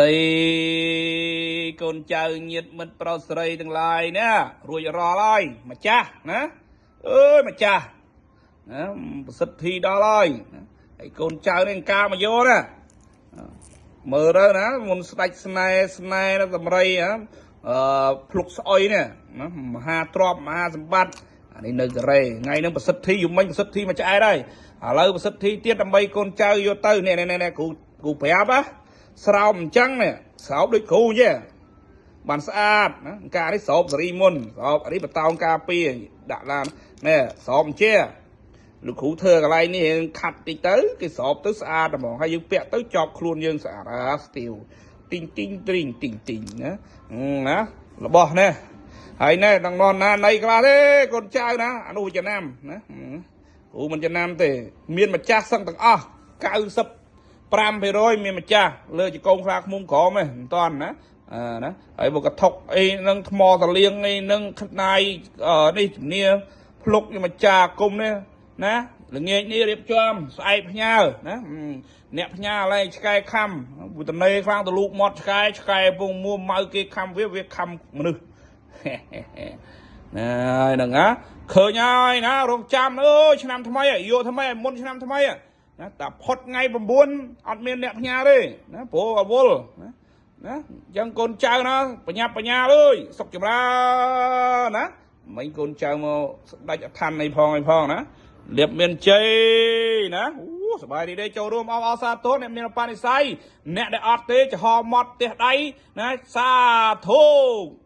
ដីកូនចៅញាតមិត្តប្រុសស្រីទាំងឡាយណារួចរាល់ហើយម្ចាស់ណាអើយម្ចាស់ណាប្រសិទ្ធិដល់ហើយហើយកូនចៅនេះការមកយកណាមើលទៅណាមុនស្ដាច់ស្នេហ៍ស្នេហ៍សម្រីអឺភ្លុកស្អុយនេះណាមហាទ្រព្យមហាសម្បត្តិអានេះនៅកូរ៉េថ្ងៃហ្នឹងប្រសិទ្ធិយំមិញប្រសិទ្ធិមកឆ្អែតហើយឥឡូវប្រសិទ្ធិទៀតដើម្បីកូនចៅយកទៅនេះនេះគ្រូគ្រូប្រាប់ណាស្រោមអញ្ចឹងនេះស្រោបដូចគ្រូអញ្ចឹងបានស្អាតណាការនេះស្រោបសេរីមុនស្រោបអានេះបតោងការពារដាក់ឡាននេះស្រោបអញ្ចឹងលោកគ្រូធ្វើកន្លែងនេះរៀងខាត់តិចទៅគេស្រោបទៅស្អាតហ្មងហើយយើងពាក់ទៅជាប់ខ្លួនយើងស្អាតអាស្ទីវទីងទីងទ្រីងទីងទីងណាណារបស់នេះហើយណែដងននណាណៃខ្លះទេកូនចៅណាអានោះចំណាំណាគ្រូមិនចំណាំទេមានម្ចាស់សឹងទាំងអស់95%មានម្ចាស់លើចកងខ្លាឃ្មុំក្រមឯងមិនតាន់ណាអឺណាហើយមកកថុកអីនឹងថ្មតលៀងអីនឹងខ្នាយនេះជំនាភ្លុកម្ចាស់គុំនេះណាល្ងាចនេះរៀបចំស្អែកផ្ញើណាអ្នកផ្ញើឡើយឆ្កែខំវតនេខ្លាំងទៅលូកមាត់ឆ្កែឆ្កែពងមួម៉ៅគេខំវាវាខំមនុស្សណាហ្នឹងណាឃើញហើយណារងចាំអើយឆ្នាំថ្មីយកថ្មីមុនឆ្នាំថ្មីណាតែផុតថ្ងៃ9អត់មានអ្នកផ្ញើទេណាព្រោះអវល់ណាណាអញ្ចឹងកូនចៅណាបញ្ញាបញ្ញាអើយសុខចម្រើនណាមិញកូនចៅមកស្ដាច់អឋានអីផងអីផងណាលៀបមានជ័យណាអូសប្បាយរីករាយចូលរួមអបអរសាទរអ្នកមានបនិស័យអ្នកដែលអត់ទេចំហមាត់ផ្ទះដៃណាសាធុ។